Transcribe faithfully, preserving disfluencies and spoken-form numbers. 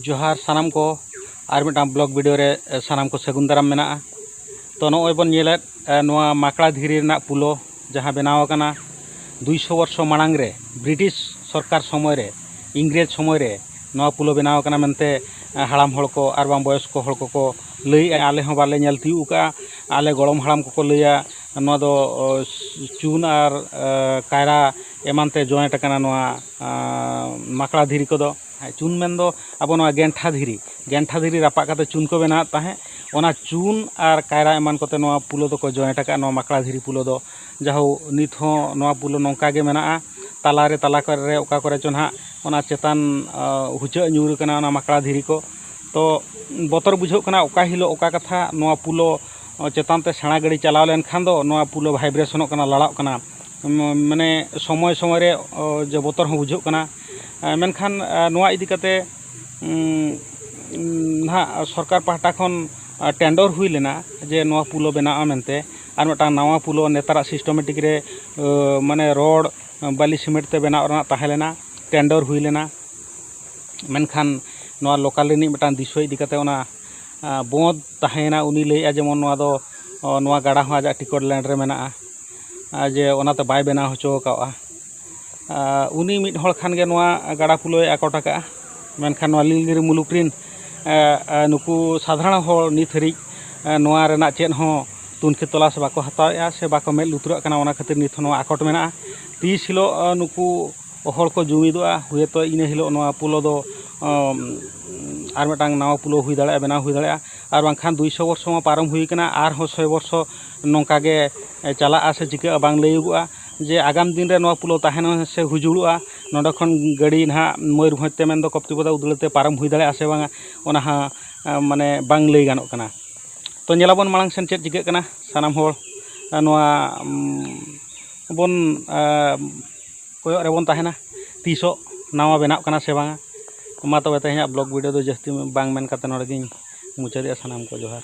ᱡᱚᱦᱟᱨ ᱥᱟᱱᱟᱢ ᱠᱚ, ᱟᱨ ᱢᱤᱫᱴᱟᱝ ᱵᱞᱚᱜ ᱵᱷᱤᱰᱤᱭᱳ ᱨᱮ ᱥᱟᱱᱟᱢ ᱠᱚ ᱥᱟᱹᱜᱩᱱ ᱫᱟᱨᱟᱢ ᱢᱮᱱᱟᱜᱼᱟ᱾ ᱛᱚ, ᱱᱚᱜᱼᱚᱭ ᱵᱚᱱ ᱧᱮᱞᱮᱫ, ᱮ, ᱱᱚᱣᱟ ᱢᱟᱠᱲᱟ ᱫᱷᱤᱨᱤ ᱨᱮᱱᱟᱜ ᱯᱩᱞᱳ ᱡᱟᱦᱟᱸ ᱵᱮᱱᱟᱣ ᱟᱠᱟᱱᱟ ᱫᱩᱭᱥᱚ ᱵᱚᱨᱥᱚ ᱢᱟᱲᱟᱝ ᱨᱮ, ᱵᱨᱤᱴᱤᱥ ᱥᱚᱨᱠᱟᱨ ᱥᱚᱢᱚᱭ ᱨᱮ, ᱤᱝᱨᱮᱡᱽ ᱥᱚᱢᱚᱭ ᱨᱮ ᱱᱚᱣᱟ ᱯᱩᱞᱳ ᱵᱮᱱᱟᱣ ᱟᱠᱟᱱᱟ ᱢᱮᱱᱛᱮ, ᱮ, ᱦᱟᱲᱟᱢ ᱦᱚᱲ ᱠᱚ ᱟᱨ ᱵᱟᱝ ᱵᱚᱭᱚᱥᱠᱚ ᱦᱚᱲ ᱠᱚᱠᱚ ᱞᱟᱹᱭᱮᱫᱼᱟ᱾ ᱟᱞᱮ ᱦᱚᱸ ᱵᱟᱞᱮ ᱧᱮᱞ ᱛᱤᱭᱳᱜ ᱟᱠᱟᱫᱼᱟ᱾ ᱟᱞᱮ ᱜᱚᱲᱚᱢ ᱦᱟᱲᱟᱢ ᱠᱚᱠᱚ ᱞᱟᱹᱭᱟ ᱱᱚᱣᱟ ᱫᱚ, ᱚ, ᱪᱩᱱ ᱟᱨ, ᱮ, ᱠᱟᱭᱨᱟ ᱮᱢᱟᱱ ᱛᱮ ᱡᱚᱭᱮᱱᱴ ᱟᱠᱟᱱᱟ ᱱᱚᱣᱟ, ᱟ, ᱢᱟᱠᱲᱟ ᱫᱷᱤᱨᱤ ᱠᱚᱫᱚ᱾ ᱪᱩᱱ ᱢᱮᱱᱫᱚ ᱟᱵᱚ ᱱᱚᱣᱟ ᱜᱮᱱᱴᱷᱟ ᱫᱷᱤᱨᱤ, ᱜᱮᱱᱴᱷᱟ ᱫᱷᱤᱨᱤ ᱨᱟᱯᱟᱜ ᱠᱟᱛᱮ ᱪᱩᱱ ᱠᱚ ᱵᱮᱱᱟᱣᱮᱫ ᱛᱟᱦᱮᱸᱫ, ᱚᱱᱟ ᱪᱩᱱ ᱟᱨ ᱠᱟᱭᱨᱟ ᱮᱢᱟᱱ ᱠᱚᱛᱮ ᱱᱚᱣᱟ ᱯᱩᱞᱳ ᱫᱚᱠᱚ ᱡᱚᱭᱮᱱᱴ ᱟᱠᱟᱫᱼᱟ, ᱱᱚᱣᱟ ᱢᱟᱠᱲᱟ ᱫᱷᱤᱨᱤ ᱯᱩᱞᱳ ᱫᱚ᱾ ᱡᱟᱦᱳ, ᱱᱤᱛ ᱦᱚᱸ ᱱᱚᱣᱟ ᱯᱩᱞᱳ ᱱᱚᱝᱠᱟ ᱜᱮ ᱢᱮᱱᱟᱜᱼᱟ᱾ ᱛᱟᱞᱟᱨᱮ, ᱛᱟᱞᱟ ᱠᱚᱨᱮ ᱚᱠᱟ ᱠᱚᱨᱮ ᱪᱚ ᱱᱟᱦᱟᱜ ᱚᱱᱟ ᱪᱮᱛᱟᱱ, ᱟ, ᱦᱩᱪᱟᱹᱜ ᱧᱩᱨ ᱟᱠᱟᱱᱟ ᱚᱱᱟ ᱢᱟᱠᱲᱟ ᱫᱷᱤᱨᱤ ᱠᱚ᱾ ᱛᱚ, ᱵᱚᱛᱚᱨ ᱵᱩᱡᱷᱟᱹᱜ ᱠᱟᱱᱟ ᱚᱠᱟ ᱦᱤᱞᱳᱜ ᱚᱠᱟ ᱠᱟᱛᱷᱟ ᱱᱚᱣᱟ ᱯᱩᱞᱳ ᱪᱮᱛᱟᱱ ᱛᱮ ᱥᱮᱬᱟ ᱜᱟᱹᱰᱤ ᱪᱟᱞᱟᱣ ᱞᱮᱱᱠᱷᱟᱱ ᱫᱚ ᱱᱚᱣᱟ ᱯᱩᱞᱳ ᱵᱷᱟᱭᱵᱨᱮᱥᱚᱱᱚᱜ ᱠᱟᱱᱟ, ᱞᱟᱲᱟᱜ ᱠᱟᱱᱟ᱾ ᱢᱟᱱᱮ ᱥᱚᱢᱚᱭ ᱥᱚᱢᱚᱭ ᱨᱮ, ᱚ, ᱡᱮ ᱵᱚᱛᱚᱨ ᱦᱚᱸ ᱵᱩᱡᱷᱟᱹᱜ ᱠᱟᱱᱟ᱾ ᱮ, ᱢᱮᱱᱠᱷᱟᱱ, ᱮ, ᱱᱚᱣᱟ ᱤᱫᱤ ᱠᱟᱛᱮ, ᱩᱸ, ᱱᱟᱦᱟᱜ ᱥᱚᱨᱠᱟᱨ ᱯᱟᱦᱴᱟ ᱠᱷᱚᱱ, ᱮ, ᱴᱮᱱᱰᱚᱨ ᱦᱩᱭ ᱞᱮᱱᱟ ᱡᱮ ᱱᱚᱣᱟ ᱯᱩᱞᱳ ᱵᱮᱱᱟᱜᱼᱟ ᱢᱮᱱᱛᱮ, ᱟᱨ ᱢᱤᱫᱴᱟᱝ ᱱᱟᱣᱟ ᱯᱩᱞᱳ ᱱᱮᱛᱟᱨᱟᱜ ᱥᱤᱥᱴᱚᱢᱮᱴᱤᱠ ᱨᱮ, ᱮ, ᱢᱟᱱᱮ ᱨᱚᱰ, ᱮ, ᱵᱟᱞᱤ ᱥᱤᱢᱮᱱᱴ ᱛᱮ ᱵᱮᱱᱟᱣ ᱨᱮᱱᱟᱜ ᱛᱟᱦᱮᱸ ᱞᱮᱱᱟ, ᱴᱮᱱᱰᱚᱨ ᱦᱩᱭ ᱞᱮᱱᱟ᱾ ᱢᱮᱱᱠᱷᱟᱱ ᱱᱚᱣᱟ ᱞᱳᱠᱟᱞ ᱨᱤᱱᱤᱡ ᱢᱤᱫᱴᱟᱝ ᱫᱤᱥᱩᱣᱟᱹ ᱤᱫᱤ ᱠᱟᱛᱮ ᱚᱱᱟ, ᱟ, ᱵᱚᱸᱫᱽ ᱛᱟᱦᱮᱸᱭᱮᱱᱟ᱾ ᱩᱱᱤ ᱞᱟᱹᱭᱮᱫᱼᱟ ᱡᱮᱢᱚᱱ ᱱᱚᱣᱟ ᱫᱚ, ᱚ, ᱱᱚᱣᱟ ᱜᱟᱰᱟ ᱦᱚᱸ ᱟᱡᱟᱜ ᱴᱤᱠᱚᱴ ᱞᱮᱱᱰ ᱨᱮ ᱢᱮᱱᱟᱜᱼᱟ, ᱟ, ᱡᱮ ᱚᱱᱟᱛᱮ ᱵᱟᱭ ᱵᱮᱱᱟᱣ ᱦᱚᱪᱚ ᱟᱠᱟᱫᱼᱟ᱾ ᱟ, ᱩᱱᱤ ᱢᱤᱫ ᱦᱚᱲ ᱠᱷᱟᱱ ᱜᱮ ᱱᱚᱣᱟ ᱜᱟᱰᱟ ᱯᱩᱞᱳᱭ ᱟᱠᱚᱴ ᱟᱠᱟᱫᱼᱟ᱾ ᱢᱮᱱᱠᱷᱟᱱ ᱱᱚᱣᱟ ᱱᱤᱞᱜᱤᱨᱤ ᱢᱩᱞᱩᱠ ᱨᱤᱱ, ᱟ, ᱟ, ᱱᱩᱠᱩ ᱥᱟᱫᱷᱟᱨᱚᱱ ᱦᱚᱲ ᱱᱤᱛ ᱦᱟᱹᱨᱤᱡ, ᱟ, ᱱᱚᱣᱟ ᱨᱮᱱᱟᱜ ᱪᱮᱫ ᱦᱚᱸ ᱛᱩᱱᱠᱷᱤ ᱛᱚᱞᱟᱥ ᱵᱟᱠᱚ ᱦᱟᱛᱟᱣᱮᱫᱼᱟ ᱥᱮ ᱵᱟᱠᱚ ᱢᱮᱫ ᱞᱩᱛᱩᱨᱟᱜ ᱠᱟᱱᱟ᱾ ᱚᱱᱟ ᱠᱷᱟᱹᱛᱤᱨ ᱱᱤᱛ ᱦᱚᱸ ᱱᱚᱣᱟ ᱟᱠᱚᱴ ᱢᱮᱱᱟᱜᱼᱟ᱾ ᱛᱤᱥ ᱦᱤᱞᱳᱜ, ᱟ, ᱱᱩᱠᱩ ᱦᱚᱲ ᱠᱚ ᱡᱩᱢᱤᱫᱚᱜᱼᱟ, ᱦᱩᱭᱛᱚ ᱤᱱᱟᱹ ᱦᱤᱞᱳᱜ ᱱᱚᱣᱟ ᱯᱩᱞᱳ ᱫᱚ, ᱚᱢ, ᱟᱨ ᱢᱤᱫᱴᱟᱝ ᱱᱟᱣᱟ ᱯᱩᱞᱳ ᱦᱩᱭ ᱫᱟᱲᱮᱭᱟᱜᱼᱟ, ᱵᱮᱱᱟᱣ ᱦᱩᱭ ᱫᱟᱲᱮᱭᱟᱜᱼᱟ᱾ ᱟᱨ ᱵᱟᱝᱠᱷᱟᱱ ᱫᱩᱭᱥᱚ ᱵᱚᱨᱥᱚ ᱢᱟ ᱯᱟᱨᱚᱢ ᱦᱩᱭ ᱠᱟᱱᱟ, ᱟᱨᱦᱚᱸ ᱥᱚᱭ ᱵᱚᱨᱥᱚ ᱱᱚᱝᱠᱟ ᱜᱮ, ᱮ, ᱪᱟᱞᱟᱜᱼᱟ ᱥᱮ ᱪᱤᱠᱟᱹᱜᱼᱟ ᱵᱟᱝ ᱞᱟᱹᱭᱚᱜᱚᱜᱼᱟ, ᱡᱮ ᱟᱜᱟᱢ ᱫᱤᱱ ᱨᱮ ᱱᱚᱣᱟ ᱯᱩᱞᱳ ᱛᱟᱦᱮᱱᱟ ᱥᱮ ᱦᱩᱡᱩᱲᱚᱜᱼᱟ᱾ ᱱᱚᱸᱰᱮ ᱠᱷᱚᱱ ᱜᱟᱹᱰᱤ ᱱᱟᱦᱟᱜ ᱢᱚᱭᱩᱨᱵᱷᱚᱸᱡᱽ ᱛᱮ ᱢᱮᱱᱫᱚ ᱠᱚᱯᱛᱤᱯᱚᱫᱟ ᱩᱫᱽᱲᱟᱹ ᱛᱮ ᱯᱟᱨᱚᱢ ᱦᱩᱭ ᱫᱟᱲᱮᱭᱟᱜᱼᱟ ᱥᱮ ᱵᱟᱝᱟ, ᱚᱱᱟ ᱦᱚᱸ, ᱮ, ᱢᱟᱱᱮ ᱵᱟᱝ ᱞᱟᱹᱭ ᱜᱟᱱᱚᱜ ᱠᱟᱱᱟ᱾ ᱛᱚ, ᱧᱮᱞᱟᱵᱚᱱ ᱢᱟᱲᱟᱝ ᱥᱮᱱ ᱪᱮᱫ ᱪᱤᱠᱟᱹᱜ ᱠᱟᱱᱟ᱾ ᱥᱟᱱᱟᱢ ᱦᱚᱲ, ᱮ, ᱱᱚᱣᱟ, ᱩᱢ, ᱵᱚᱱ, ᱮ, ᱠᱚᱭᱚᱜ ᱨᱮᱵᱚᱱ ᱛᱟᱦᱮᱱᱟ ᱛᱤᱥᱚᱜ ᱱᱟᱣᱟ ᱵᱮᱱᱟᱜ ᱠᱟᱱᱟ ᱥᱮ ᱵᱟᱝᱟ᱾ ᱢᱟ ᱛᱚᱵᱮ ᱛᱮᱦᱮᱧᱟᱜ ᱵᱞᱚᱜ ᱵᱷᱤᱰᱤᱭᱳ ᱫᱚ ᱡᱟᱹᱥᱛᱤ ᱵᱟᱝ ᱢᱮᱱ ᱠᱟᱛᱮ ᱱᱚᱰᱮ ᱜᱤᱧ ᱢᱩᱪᱟᱹᱫᱮᱜᱼᱟ᱾ ᱥᱟᱱᱟᱢ ᱠᱚ ᱡᱚᱦᱟᱨ᱾